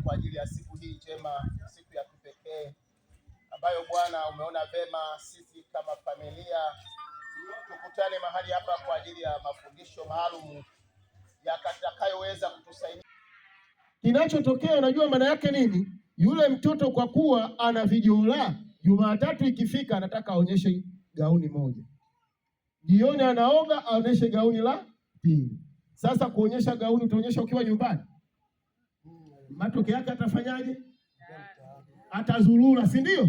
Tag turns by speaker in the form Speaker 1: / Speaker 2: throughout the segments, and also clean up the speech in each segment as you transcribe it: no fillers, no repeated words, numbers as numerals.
Speaker 1: Kwa ajili ya siku hii njema, siku ya kipekee ambayo Bwana umeona vema sisi kama familia tukutane mahali hapa kwa ajili ya mafundisho maalum yatakayoweza kutusaidia.
Speaker 2: Kinachotokea unajua maana yake nini? Yule mtoto kwa kuwa ana vijola, Jumatatu ikifika anataka aonyeshe gauni moja, jioni anaoga aonyeshe gauni la pili. Sasa kuonyesha gauni utaonyesha ukiwa nyumbani, matokeo yake atafanyaje? Atazurura, si ndio?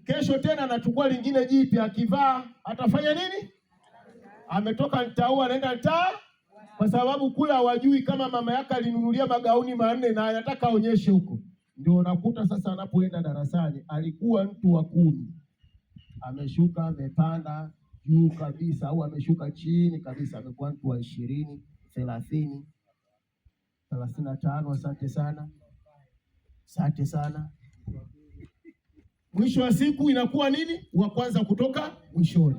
Speaker 2: Kesho tena anachukua lingine jipya, akivaa atafanya nini? Ametoka mtaa anaenda mtaa, kwa sababu kula hawajui kama mama yake alinunulia magauni 4 na anataka aonyeshe huko. Ndio unakuta sasa anapoenda darasani alikuwa mtu wa 10, ameshuka amepanda juu kabisa, au ameshuka chini kabisa, amekuwa mtu wa 20, 30, 35. Asante sana, asante sana. Mwisho wa siku inakuwa nini? Wa kwanza kutoka mwishoni.